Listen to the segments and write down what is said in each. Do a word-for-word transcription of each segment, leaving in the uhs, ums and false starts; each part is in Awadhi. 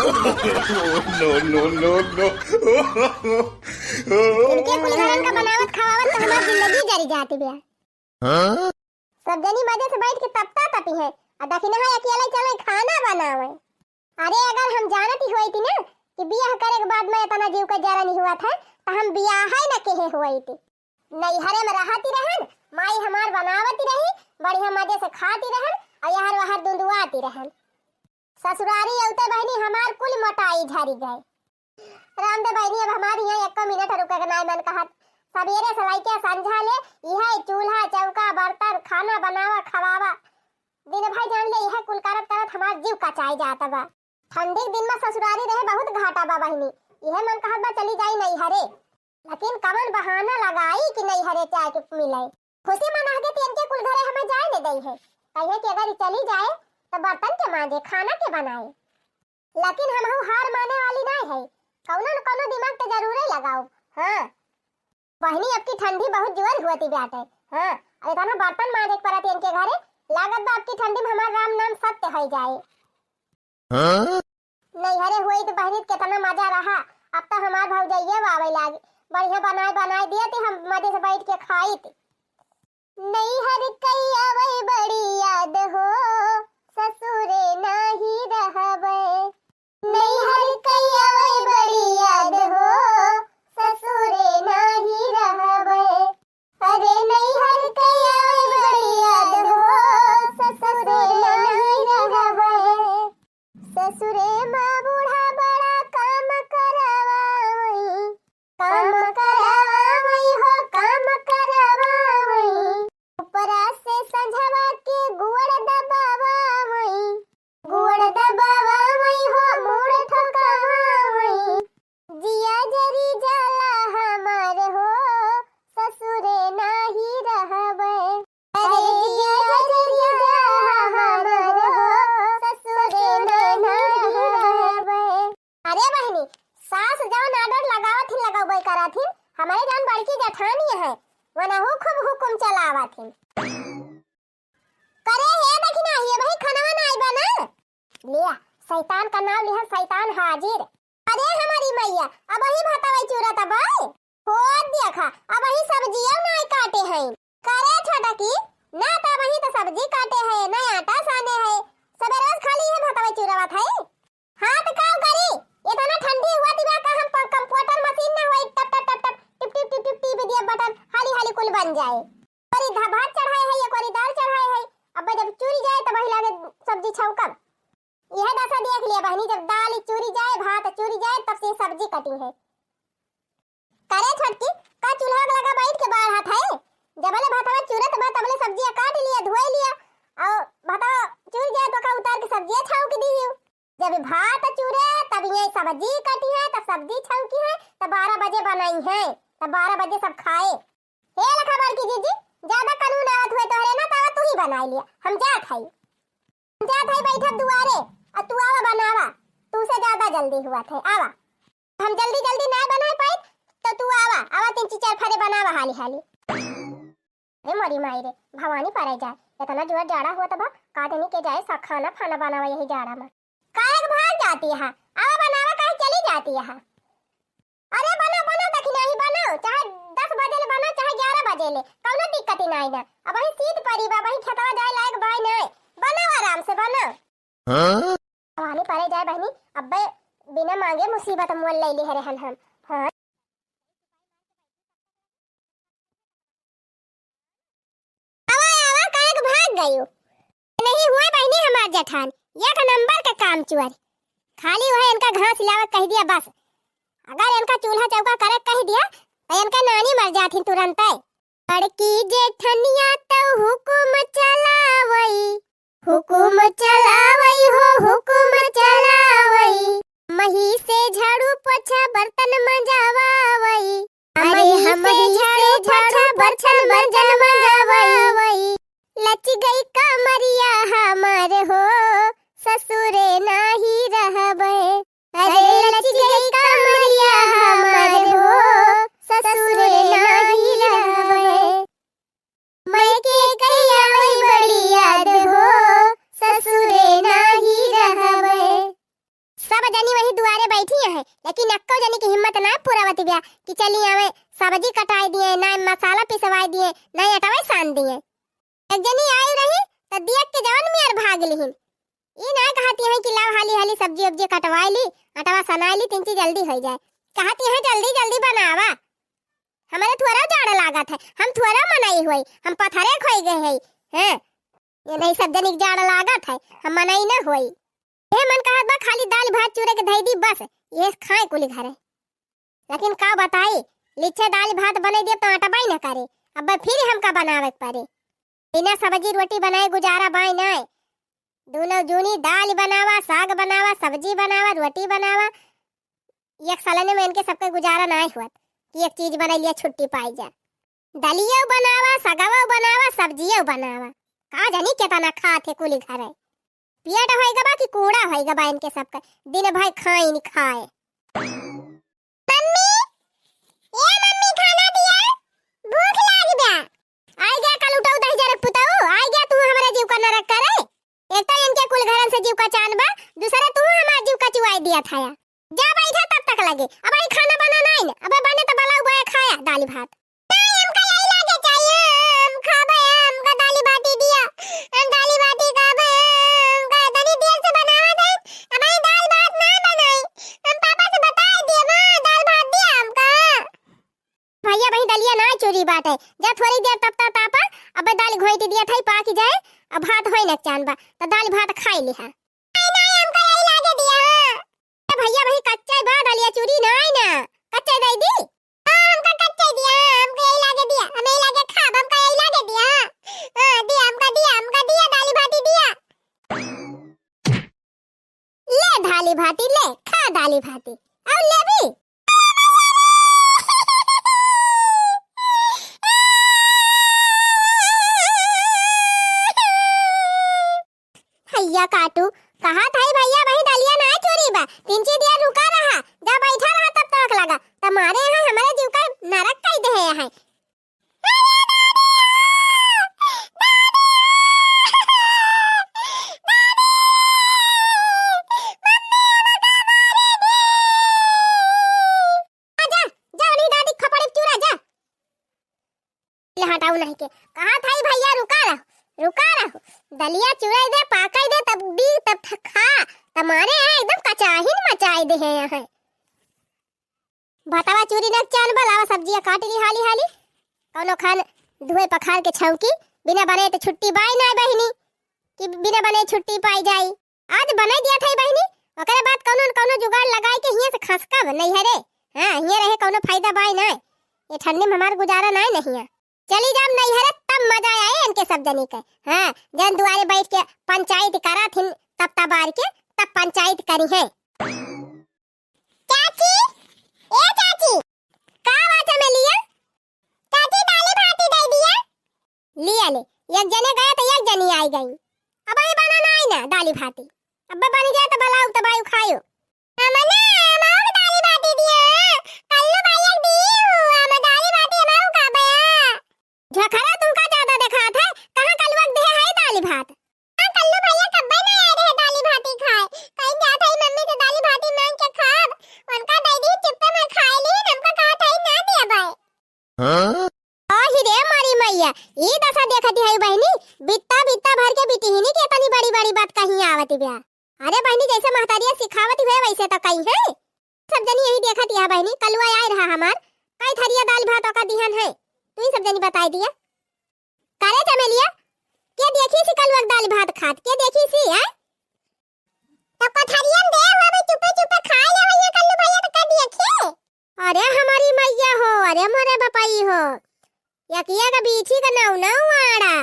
No, no, no, no। इनके कुल घरन का बनावत खवावत तो हमार जिंदगी जरी जाती बिया। हाँ? सब जनी मजे से बैठ के तपता तपी है, और दखिनहा अकेले चले खाना बनावे। अरे, अगर हम जानत ही होइत ना कि बियाह करे के बाद में इतना जीव का जरन हुआ था, तो हम बियाह ही न केहे होइत। नैहरे में रहती रहन, माई हमार बनावती रही, बढ़िया मजे से खाती रहन, और यहर वहर दुंदुआती रहन। ससुरारी अउते बहिनी हमार कुल मोटाई झरी गए। राम दे बहिनी, अब हमार यहाँ एको मिनट रुके के नाय मन कहत। सबेरे से लइके संझा ले इहे चूल्हा, चौका, बर्तन, खाना बनावा, खवावा। दिन भर जान ले इहे कुल करत करत हमार जीव कचाई जात बा। ठंडी के दिन में ससुरारी रहे बहुत घाटा बा बहिनी। इहे मन कहत बा चली जाई नैहरे। लेकिन कवन बहाना लगाई कि नैहरे जाए के मिले। खुशी मना के तेन के कुल घरे हमें जाए न दई है। कहे कि अगर ई चली जाए तो बर्तन के मांजे, खाना के बनाए। लेकिन हमहू हार माने वाली नाय है। कौनो न कौनो दिमाग तो जरूरे लगाओ। हाँ। बहिनी, अब की ठंडी बहुत जोर हुआ थी बाटे। हाँ। अरे इतना बर्तन मांजे के पड़त इनके घरे। लागत बा अब की ठंडी में हमार राम नाम सत्य हो जाए। हाँ? नैहरे हुई तो बहिनी केतना मजा रहा। अब तो हमार भौजइये आवे लागी, बढ़िया बनाए बनाए दिए थे, हम मजे से बैठ के खाई थे। नैहर कई आवे बड़ी याद हो, ससुरे नाही रहबे। नैहर कई आवे बड़ी याद हो, ससुरे नाही रहबे। अरे नैहर के आवे बड़ी याद हो, ससुरे नाही रहबे। ससुरे माँ बूढ़ा बड़ा काम करवावई, काम करवावई हो, काम करवावई। ऊपरा से संझवा के गुड़ दबावई, गुड़ दबावई हो, मुड़ ठोकावई। जिया जरी जाला हमार हो, ससुरे नाही रहबे। अरे जिया जरी जाला हमार हो, ससुरे नाही रहबे। अरे बहिनी, सास जवन आदर लगावत ही लगबे करत ही, हमरे जान बड़की जेठानी है, वनहु खूब हुकुम चलावत ही। करे हे दखिनहा, ये भाई खनवा ना आइबा ना? लिया, शैतान का नाम लिहा, शैतान हाजिर। अरे हमारी मैया, अबही भतवई चूरत बा। हो देखा, अबही सब्जियो नाय काटे हैं। करे छोटकी, ना त अबही त सब्जी काटे हैं, ना आटा साने हैं। सबेरे से खाली ये भतवई चूरत है। हाँ त का करी? इतना ठंडी हुआ दिवा का हम प-, कंप्यूटर मशीन ना होई, टप टप टप टप, टिप टिप टिप टिप टिप दिया बटन, हाली हाली कुल बन जाए। कोरी धा-, भात चढ़ाए है या कोरी दाल चढ़ाए है, अब जब चूरी जाए तब वही लागे सब्जी छौंकब। यह दशा देख लिया बहनी, जब दाल चूरी जाए, भात चूरी जाए, तब से सब्जी कटी है। करे छोटकी, का चूल्हा के लगा बैठ के बाढ़त है? जबले भातवा चूरत बा तबले सब्जिया काट लिया, धोए लिया, और भातवा चूर जाए तो का उतार के सब्जिया छौंक दी। जब भात चूरे तब ये सब्जी कटी है, तब सब्जी छौंकी है, तब बारह बजे बनाई है, तब बारह बजे सब खाए। हे लखा बड़की जीजी, ज्यादा कानून आवत हुए तोहरे ना, तब तू ही बनाई लिया, हम जात हई, हम जात हई बैठब दुआरे, और तू आवा बनावा, तू से ज्यादा जल्दी हुआ थे, आवा। हम जल्दी जल्दी ना बना पाई, तो तू आवा, आवा तीन चार फरे बनावा हाली हाली। अरे मोरी माई रे, भवानी परे जाए, इतना जोर जाड़ा हुआ तबा, का देनी के जाए सा खाना फाना बनावा यही जाड़ा में। काहे के भाग जाती है? आवा बनावा, काहे चली जाती है? अरे बना, बना, दखिनहा बना, चाहे दस बजे ले बना, चाहे ग्यारह बजे ले, कौनो दिक्कत ही नाई ना। अबही शीत परी बा, अबही खेतवा जाए लायक बाई नाई, बनावा आराम से, बना। हाँ? भवानी परे जाए बहनी, अब्बे बिना मांगे मुसीबत मोल ले ले रहन हम। हाँ। आवा, आवा, काहे के भाग गयो? नहीं हुए बहिनी हमार जेठान, एक नंबर का काम चुअर। खाली वह इनका घास लावे कह दिया बस। अगर इनका चूल्हा चौका करे कह दिया, तो इनका नानी मर जाती तुरंते। बड़की जेठनिया तो हुकुम चलावई, हुकुम चलावई हो, हुकुम चलावई। मही से झाड़ू पोछा बर्तन मजावावई। अरे हमही से झाड़ू पोछा बर्तन मजावावई। लच गई कमरिया हमार हो, ससुरे नाही रहबे। अरे लच गई कमरिया हमार हो, ससुरे नाही रहबे। मायके कहिया वही बड़ी याद हो, ससुरे नाही रहबे। सब जनी वही दुआरे बैठी है, लेकिन एक्को जनी की हिम्मत ना पुरावत बिया कि चली आवे, सब्जी कटाई दिए, ना मसाला पिसवाई दिए, ना अटवा सान दिए। एक जनी आई रही, त दियक के जवन मियर भाग लिहिन। ई ना कहती है कि लाव हाली हाली सब्जी उब्जी कटवाई ली, अटवा सनाई ली, तीन चीज जल्दी हो जाए। कहती है जल्दी जल्दी बनावा। हमारे थोड़ा जाड़ लागत है, हम थोड़ा मनई होई, हम पथरे खोई गए हैं। हैं? ये नहीं सब जनी के जाड़ लागत है, हम मनई न होई। ये मन कहत बा खाली दाल भात चूरे के धई दी बस, ये खाए कुली घरे। लेकिन का बताई, लिच्छे दाल भात बने दिए तो अटबाई न करे, अब फिर हमका बनावे के पड़े। बिना सब्जी रोटी बनाए गुजारा बाय नाय। दूनो जूनी दाल बनावा, साग बनावा, सब्जी बनावा, रोटी बनावा। एक सलने में इनके सबके गुजारा नाय होत कि एक चीज बनाई लिया, छुट्टी पाई जा। दलियो बनावा, सगवो बनावा, सब्जियो बनावा। का जानी केतना खात है कुली घरे। पेट होई गबा कि कूड़ा होई गबा इनके सबके, दिन भर खाइन खाए। मम्मी, ए मम्मी, खाना दिया, भूख लाग बा। आई गया कल उठाऊ दही जरे पुताऊ, आई गया तू हमारे जीव का नरक करे। एक तो इनके कुल घरन से जीव का चान बा, दूसरा तू हमार जीव का चुआई दिया था। जा बैठा तब तक लगे, अब आई खाना बना नहीं न, अब बने तो बलाऊ बोया खाया दाल भात। नहीं, हमका यही लागे चाहिए, हम खाबे, हमका दाली बाटी दिया, हम दाली बाटी खाबे, हमका इतनी देर से बनावा दे, अब आई दाल भात ना बनाई, हम पापा से बताई दिए, माँ दाल भात दिया हमका। भैया बहिन दलिया ना चूरी बाटे, जा थोड़ी देर तब तक तापा, अब दाल घोंट दिया था पाक जाए, अब भात होई न चान बा, तो दाल भात खाई लिहा। नहीं, नहीं, हमका यही लागे दिया, हाँ। ए भैया बहिन कच्चा बा दलिया चूरी नहीं ना, कच्चा दे दी। हाँ, हमका कच्चा दिया, हाँ, हमका यही लागे दिया, हम यही लागे खाब, हमका यही लागे दिया, हाँ, हाँ, दिया, हमका दिया, हमका दिया, दाली भाती दिया। ले दाली भाती, ले, खा दाली भाती। और ले भी। भैया काटू, कहा था भैया, वही दलिया ना चूरी बा, तीन चार दिन रुका रहा, जा बैठा रहा तब तक लगा, तमारे यहाँ हमारे जीव का नरक कई दे है। आजा, जा उन्हीं दादी खपड़ी चूरा जा। ले हटाऊ नहीं के। कहा था भैया रुका रहो, रुका रहो। दलिया चुराई दे, पाकाई दे, तब दी, तब ठ-, खा। तमारे हैं एकदम कचाहिन मचाई दे हैं यहाँ। भातवा चूरी न चान बा, लावा सब्जिया काट ली हाली हाली। कौनो खान धुए पखार के छौकी, बिना बने तो छुट्टी बाई ना बहिनी, कि बिना बने छुट्टी पाई जाई। आज बनाई दिया था बहिनी, ओकरे बाद कौनो न कौनो जुगाड़ लगाई के हियां से खसकब नैहरे। हाँ, हियां रहे कौनो फायदा बाय नाय। ये ठंडी में हमार गुजारा नाय नहीं है। चली जाब नैहरे तब मजा आए इनके सब जनी के। हाँ, जन दुआरे बैठ के पंचायत करा थिन तब तबार के, तब पंचायत करी है। चाची, ए चाची। का बा चमेलिया? चाची, दाली भाती दे दिया। लिया ले, एक जने गया तो एक जनी आई गई। अब ये बना ना आई ना दाली भाती। अब बन गया तो बलाऊ तो बायू खायो। हम ना, हम और दाली भाती दिया। कल्लू भैया दी हूँ, हम दाली भाती हम और खाबे। झखरा तुमका ज्यादा देखात है, कहाँ कलुआ के देहे है दाली भात? हाँ, कल्लू भैया कब्बे ना आए रहे दाली भाती खाए। कहीं जात है मम्मी से दाली भाती मांग के खाब, उनका दे दी चुप्पे में खाए ली, हमका कहा था ना दिया भाई। हाँ? आही रे मारी मैया, ई दशा देखत है बहिनी, बित्ता बित्ता भर के बिटिहिनी के इतनी बड़ी बड़ी बात कहीं आवत ब्या। अरे बहिनी, जैसे महतारिया सिखावत हुए वैसे तो कही है। सब जनी यही देखत है बहिनी, कलुआ आए रहा हमार, कई थरिया दाल भात ओका दिहन है, तू ही सब जनी बताई दिया। करे चमेलिया, के देखी सी कलुआ के दाल भात खात, के देखी सी, हैं? तो कथरियन दे हो भाई, चुपे चुपे खा ले भैया, कल्लू भैया तो कर दिए खे। अरे हमारी मैया हो, अरे मोरे बपाई हो, यकिया का बीछी का नौ नौ आड़ा।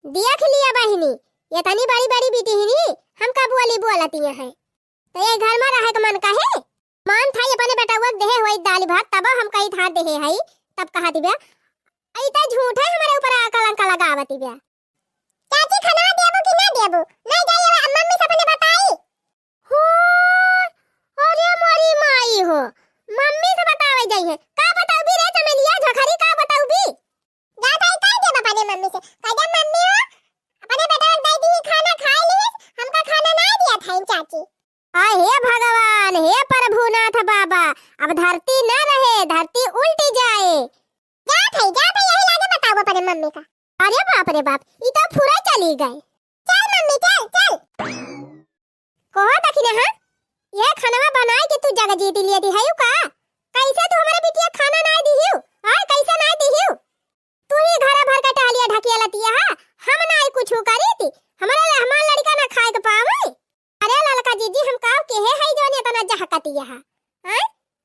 देख लिया बहिनी, ये तनी बड़ी बड़ी बिटिहिनी, हमका बोली बोलती है। तो ये घर में रहे के मन का है? मन था ये अपने बेटवा के देहे हुई दाल भात, तब हम कही था देहे है, तब कहा दिव्या, ऐ तो झूठ है हमारे ऊपर कलंक लगावती ब्या। चाची, खाना देबू कि ना देबू? नहीं जाइए, अब मम्मी से अपने बताई। हो, अरे मोरी माई हो, मम्मी से बतावे जाइए। का बताऊ भी रे चमेलिया झखरी, का बताऊ भी? जा भाई, कह दे अपने मम्मी से। कह दे, "मम्मी हो, अपने बेटा के दे दी खाना, खा ली, हमका खाना ना दिया था इन चाची।" आ हे भगवान। हे प्रभुनाथ बाबा, अब धरती न रहे, धरती उल्टी जाए। जात है, जात है, यही लागे बताओ अपने मम्मी का। अरे बाप रे बाप, ई तो फुरा चली गए। चल मम्मी, चल, चल। कहो दखिनहा, ये खानवा बनाए के तू जग जीत लिए दिहयू का? कैसे तू हमारे बिटिया खाना नाय दिहियो? आय, कैसे नाय दिहियो? तू ही घरा भर के टहलिया ढकिया लतिया हा, हम नाय कुछ करी थी, हमारा हमार लड़का ना खाए के पावे। अरे ललका जीजी, हम काव केहे हई जौन इतना जहकतिया हा? आय,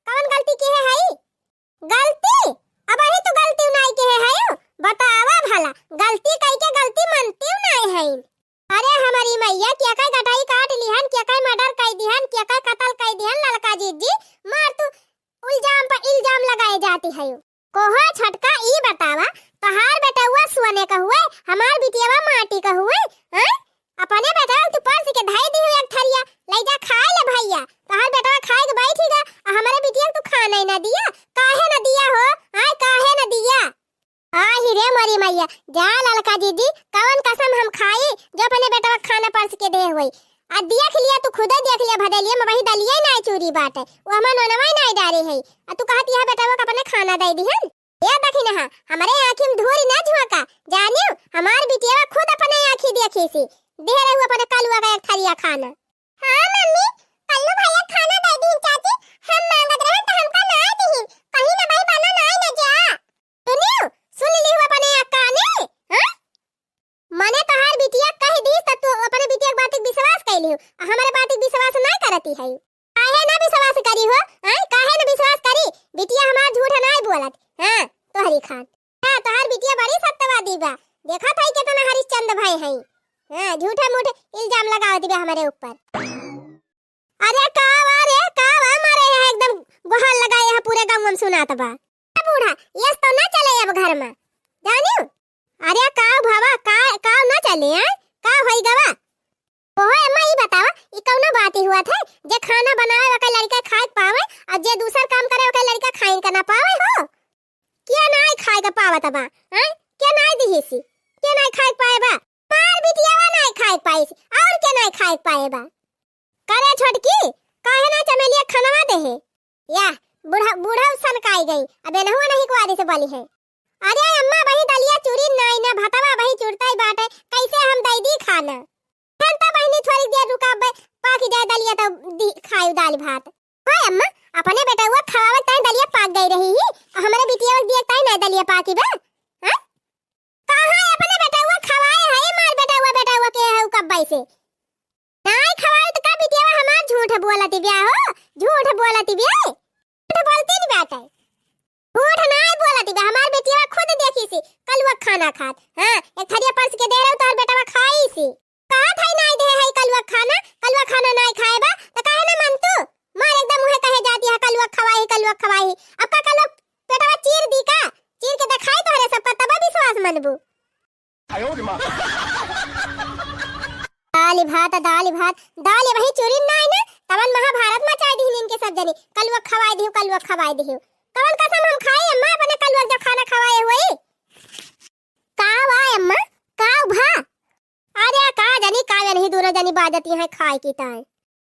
कौन गलती केहे हई? गलती? अबही तू गलती नाय केहे हयू, बतावा भला, गलती कई के गलती मनती नाय हई। अरे हमारी मैया, केकर गटाई काट लिहन, केकर मर्डर कई दिहन, केकर कत्ल कई दिहन ललका जीजी, मार तू इल्जाम पर इल्जाम लगाए जाती है। कोहो छोटका, ई बतावा, तोहार बेटवा सोने का हुए, हमार बिटियावा माटी का हुए, हैं? अपने बेटवा तू परस के धई दिहू एक थरिया, ले जा खाए ले भैया, तोहार बेटवा खाए के बैठी गा, आ हमारे बिटिया तू खाना ही ना दिया, काहे ना दिया हो, आय काहे ना दिया? आही रे मोरी मैया, जा ललका जीजी, कवन कसम हम खाई, जो अपने बेटवा के खाना परस के दे होई। आ देख लिया, तू खुदे देख लिया, भदेलिया में वही दलिया ही नाय चूरी बाटे, वो हमार नोनवा ही नाय डारे है। आ तू कहत यह बेटवा के अपने खाना दे दिहन। ये दखिनहा, हमरे आँखी में धूर ना झोंका, जानियो, हमार बिटिया खुद अपने आँखी देखी सी, दे रहू अपने कलुआ का एक थरिया खाना। हाँ मम्मी, कल्लू भैया खाना दे दीन चाची, हम मांगत रहन त हमका ना दीन, कहीं ना भाई बना ना ना जा। सुनियो, सुन लिहू अपने अक्का ने, हाँ? मने तोहार बिटिया कह दीस त तू अपने बिटिया के बात के विश्वास कर लिहू, आ हमारे बात के विश्वास ना करती है। काहे ना विश्वास करी हो, हाँ? काहे ना विश्वास करी? बिटिया हमार झूठ ना बोलत, हाँ, तोहरी खान। हाँ, तोहार बिटिया बड़ी सत्यवादी बा। देखत हई केतना हरिश्चंद्र भाई हई। हाँ, झूठे मूठे इल्जाम लगावत बा हमरे ऊपर। अरे का बा रे, का बा मारे यहाँ एकदम गोहार लगाए यहाँ पूरे गाँव में सुनात बा। ए बूढ़ा, यस तो ना चले अब घर में। जानियो? अरे का भवा, का, का ना चले हैं? का होई गवा? ओहो अम्मा, ई बतावा, ई कौनो बात ही हुआ थे जे खाना बनावे ओकर लड़का खाए के पावे और जे दूसर काम करे ओकर लड़का खाए के ना पावे हो? के नाय खाए के पावत बा? हैं? के नाय दिहिसी? के नाय खाए के पाए बा? मार बिटियावा नाय खाए के पाइस, और के नाय खाए के पाए बा? करे छोटकी, काहे ना चमेलिया खनवा दे है? या, बूढ़ा, बूढ़ा सनकाई गई, अब एनहुआ नहीं कुआरी से बली है। अरे अम्मा, वही दलिया चूरी नाय ना, भतवा वही चुरताई बाटे, कैसे हम दई दी खाना? हम तो बहिनी थोड़ी देर रुकाबे, पाकी जाए दलिया तो दी, खायु दाल भात। हाय अम्मा, अपने बेटवा खवावे ताई दलिया पाक गई रही ही, और हमरे बिटिया के दिए ताई ना दलिया पाकी बा? हाँ? कहाँ अपने बेटवा खवाए है, मार बेटवा, बेटवा के है कब्बे से? नाय खवाए तो का बिटिया हमार झूठ बोलत बिया हो, झूठ बोलत बिया, झूठ बोलती नहीं बाटे। झूठ नाय बोलत बा, हमार बेटिया खुद देखी सी, कलुआ खाना खात। हाँ, एक थरिया परस के दे रहे तोहर बेटवा खाई सी। कहत है नाय दे है कलुआ खाना, कलुआ खाना नाय खाए बा, त काहे ना मन तू? मार एकदम मुँहे कहे जाती है, "कलुआ खवाई, कलुआ खवाई।" अब का कलुआ पेटवा चीर दी का? चीर के दिखाई तोहरे सबका, तब विश्वास मनबू। आयो रे माँ। दाल भात, दाल भात, दाल वही चूरी नाय ना, तवन महाभारत मचाई दिहन इनके सब जनी, "कलुआ खवाई दिहु, कलुआ खवाई दिहु।" कवन कसम हम खाई अम्मा, अपने कलुआ जो खाना खवाए हुई? का वा अम्मा, का भा? अरे का जानी का जानी दोनों जनी बाजती हैं खाए की ताई।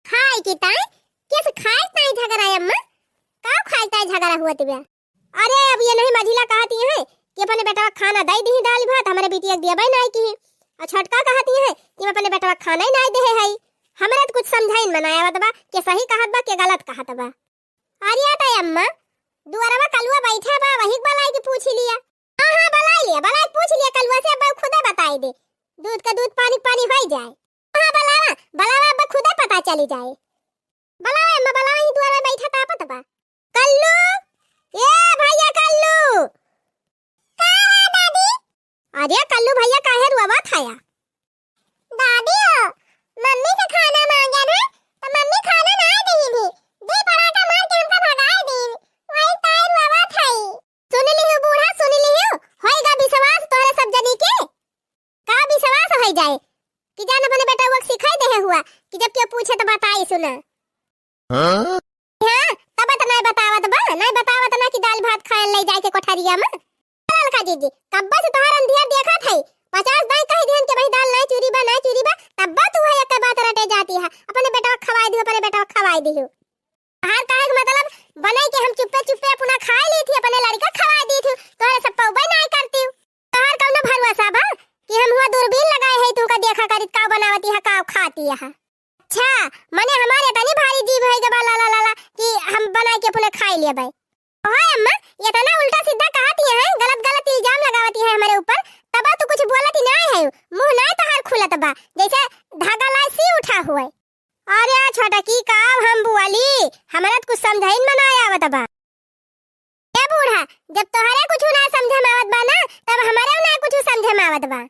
खाए की ताई? किस खाए ताई झगड़ा है अम्मा? का खाए ताई झगड़ा हुआ तिबे? अरे अब ये नहीं मझिला कहती हैं कि अपने बेटवा खाना दे दी दाल भात, हमारे बिटिया के दिया नहीं की। और छोटका कहती हैं कि अपने बेटवा खाना ही नहीं दे है। हमरा तो कुछ समझाइन में ना आवत बा कि सही कहत बा कि गलत कहत बा। अरे ताई अम्मा, दुआरवा कलुआ बैठा बा, वही के बलाई के पूछ लिया। हाँ, हाँ, बलाई लिया, बलाई के पूछ लिया कलुआ से, अब खुदे बताई दे। दूध का दूध, पानी के पानी होई जाए। हाँ, बलावा, बलावा, अब खुदे पता चली जाए। बलावा अम्मा, बलावा, ही दुआरवा बैठा तापत बा। कल्लू, ए भैया कल्लू। का है दादी? अरे कल्लू भैया काहे रोवत हया? दादी हो, मम्मी से खाना मांगे ना, तो मम्मी खाना ना देही भी। दी पड़ाका मार के हमका भगाए दीन। वही ताई रोवत हई। सुन लिहु बूढ़ा, सुन लिहु। होई गा विश्वास तोहरे सब जनी के? का विश्वास होई जाए? कि जान अपने बेटवा के सिखाई देहे हुआ कि जब केहू पूछे तो बताई सुना। हाँ? हाँ, तब तो नहीं बतावत बा, नहीं बतावत ना कि दाल भात खाए ले जाए के कोठरिया में। ललका जीजी, कब्बा से तोहार अंधिया देखत है, पचास दाई कह दिहन के भाई दाल नहीं चूरी बा, नहीं चूरी बा, तब बा तू है एक बात रटे जाती है, अपने बेटवा खवाई दियो, अपने बेटवा खवाई दियो। तोहार कहे के मतलब, बनाई के हम चुप्पे चुप्पे अपना खाए ली थी, अपने लड़का खवाए दी थी, तोहरे सब पौबे नाय करती। तोहार कौनो भरोसा बा कि हम हुआ दूरबीन लगाए है, तुमका देखा करी का बनावती है, का खाती है। अच्छा, मने हमारे इतनी भारी जीभ है गबा ला ला ला ला कि हम बनाए के अपने खाए लेबे। ओहे अम्मा, इतना उल्टा सीधा कहती है, गलत गलत इल्जाम लगावती है हमारे ऊपर, तब तू कुछ बोलती नाय है, मुंह नाय तोहार खुलत बा, जैसे धागा ला सी उठा हुए। अरे छोटकी, का हम बोली, हमरा त कुछ समझाइन में ना आवत बा। ए बूढ़ा, जब तोहरे कुछ ना समझे में आवत बा ना, तब हमारे ना कुछ समझे में आवत बा।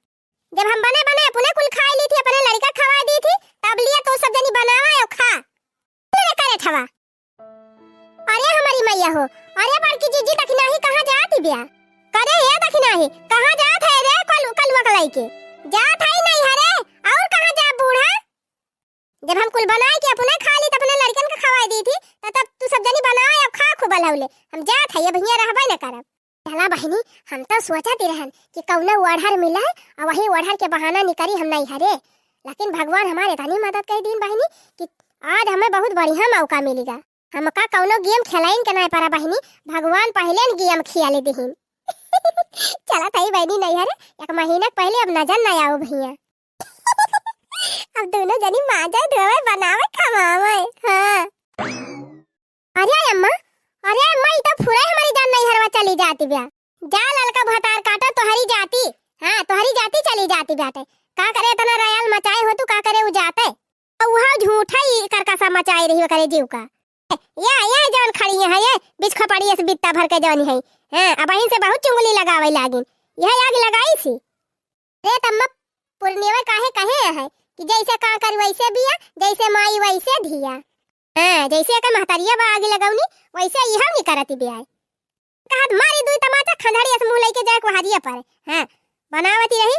जब हम बने बने अपने कुल खाए ली थी, अपने लड़का खवाए दी थी, तब लिए तो सब जनी बनावा और खा। ले रे करे ठवा। अरे हमारी मैया हो, अरे बड़की जीजी दखिनाही कहाँ जाती बिया? करे हे दखिनाही, कहाँ जात है रे कल-, कलुआ के लइके? जात है नहीं हरे, और कहाँ जा बूढ़ा? जब हम कुल बनाए के अपने खा ली, त अपने लड़कन के खवाए दी थी, त तब तू सब जनी बनाए अब खा खूब लहौले। हम जात है, अब हियाँ रहबे न करब। चला बहिनी, हम तो सोचत ही रहन कि कौनो ओढ़र मिले और वही ओढ़र के बहाना निकरी हम नहीं हरे। लेकिन भगवान हमारे इतनी मदद कर दीन बहिनी कि आज हमें बहुत बढ़िया मौका मिलेगा। हमका कौनो गेम खेलाइन के नहीं पड़ा बहिनी, भगवान पहले न गेम खेले दीन। चला तई बहिनी नहीं हरे, एक महीना के पहले अब नजर नहीं आओ भैया। अब दोनों जनी मांजे धोवे बनावे खवावे। हाँ। अरे अम्मा, अरे अम्मा, ई तो फुरे हमारी जान नहीं हरवा चली जाती ब्या। जा ललका भतार काटो तोहरी जाती। हाँ, तोहरी जाती चली जाती बाटे। का करे इतना रयाल मचाए हो तू, का करे उ जाते? तो वह झूठा ही करकसा मचाए रही करे जीव का। या, या जौन खड़ी है, ये बिच खपड़ी ऐसे बित्ता भर के जौन है। हाँ, अब अहिन से बहुत चुंगली लगावे लागिन। यह आग लगाई सी। रे तम्मा, पुरनियवा काहे कहे है कि जैसे कांकर वैसे बिया, जैसे माई वैसे धिया। हाँ, जैसे एकर महतरिया बा आगी लगौनी, वैसे इहौ नी करती बिया। कहत मारी दुई तमाचा खंधड़ी अस मुँह लइके जाए कोहरिया पर। हाँ, बनावती रही,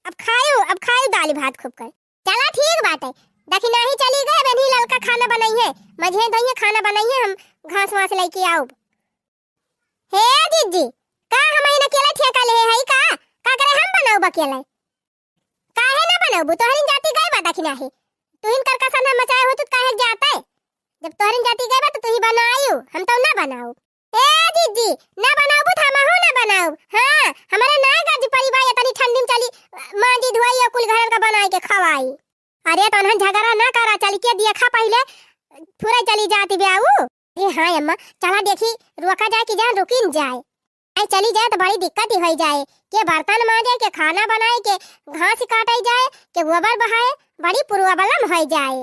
अब खायु, अब खायु दाल भात खूब कर। चला ठीक बाटे, दखिनाही चली गए, अब इन्हीं ललका खाना बनाई है, मझे धइये खाना बनाई है, हम घास वास लइके आउब। हे जीजी, का हम ही अकेले ठेका लेहे हई का? का करे हम बनाउब अकेले? काहे ना बनाउबू? तोहरिन जाति गए बा दखिनाही। तुहिन करकसन हम मचाए हो, तू काहे जाते? जब तोहरिन जाति गए बा, तो तुही बनायु, हम तो ना बनाउब। ए जीजी, ना बनाउबू, तो हमहू ना बनाउब। हाँ, हमारे ना गरज पड़ी बा, इतनी ठंडी में चली, मांजी धोई और कुल घरन का बनाए के खवाई। अरे, तो उन्हन झगड़ा ना करा, चल के देखा पहिले, फुरे चली जाती ब्याऊ। ए हाँ अम्मा, चला देखी, रोका जाए कि जान रुकिन जाए। आई चली जाए तो बड़ी दिक्कत ही होई जाए, के बर्तन मांजे, के खाना बनाए, के घास काटे जाए, के गोबर बहाए, बड़ी problem होई जाए।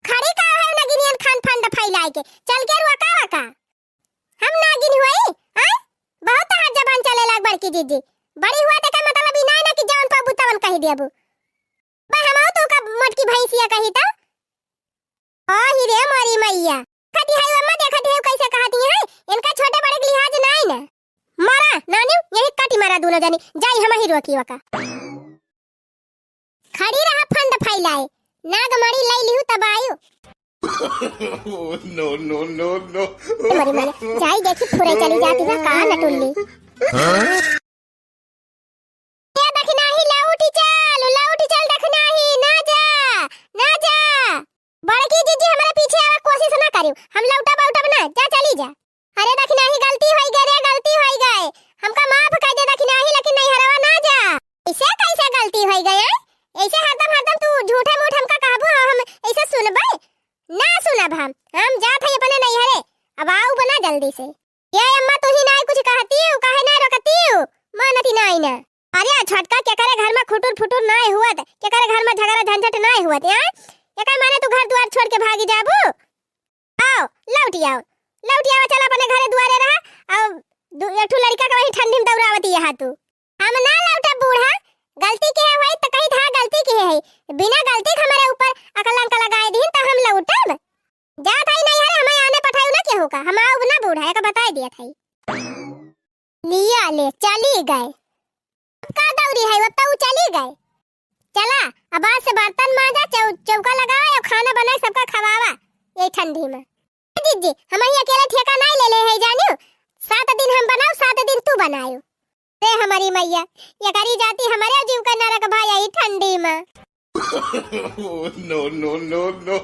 खड़ी का है नगिनियन खान फंड फैलाए के, चल के रोका वका। हम नागिन हुई, हाँ? बहुत तहार जबान चले लाग बड़की जीजी। बड़ी हुआ तेकर मतलब ई नाय ना कि जवन पाबू तवन कही देबू। बा हमहू तो का मोटकी भैंसिया कही त। ओ ही रे मोरी मैया। देखती है अम्मा, देखती है कैसे कहती है। इनका छोटे बड़े के लिहाज नाय ना। मारा, नानी, यही काटी मारा दोनों जनी। जाई हम ही रोकी वका। खड़ी रहा फंड फैलाए, नागमणि लई लिहू तब आयु। No, no, no, no। मरी, मरी, जाई देखी फुरे चली जाती है, का नटुल्ली। हाँ? ए दखिनाही लौटी चल, लौटी चल दखिनाही, ना जा, ना जा। बड़की जीजी हमारे पीछे आवे कोशिश ना करियो, हम लौटब औटब ना, जा चली जा। अरे दखिनाही गलती होई गए रे, गलती होई गए, हमका माफ कर दे दखिनाही, लेकिन नैहरवा ना जा। ऐसे कैसे गलती होई गए? ऐसे हरदम हरदम तू झूठे मूठ हमका कहबू, हम ऐसे सुनबे? ना सुनब हम, हम जात है अपने नैहरे, अब आउब ना जल्दी से। ये अम्मा तू ही नाय कुछ कहती हो, काहे ना रोकती हो? मानती नाय ना। अरे छोटका केकरे घर में खुटुर फुटुर नाय हुअत, केकरे घर में झगड़ा झंझट नाय हुअत, यार? एकर माने तू घर द्वार छोड़ के भागी जाबू? आओ, लौटी आओ, लौटी आओ, चल अपने घरे दुआरे रहा। आओ, दु-, एक ठो लड़का के वही ठंडी में दौड़ावती यहाँ तू। हम ना लौटब बूढ़ा, गलती के है होई त कही था गलती के है, बिना गलती के हमारे ऊपर अकलंक लगाए दीन त हम लौटब? जात हई नैहरे, हमें आने पठायु ना केहू का, हम आउब ना बूढ़ा, एक बताए दिया था। लिया ले, चली गए। अब का दौरी है, अब तो उ चली गए। चला, अब आज से बर्तन मांजा, चौ-, चौका लगावा और खाना बनाए, सबका खवावा ये ठंडी में। ए जीजी, हम ही अकेले ठेका नहीं ले ले है जानियो, सात दिन हम बनाओ, सात दिन तू बनायो। रे हमारी मैया, ये करी जाती हमारे जीव का नरक भाई आई ठंडी में। No, no, no, no।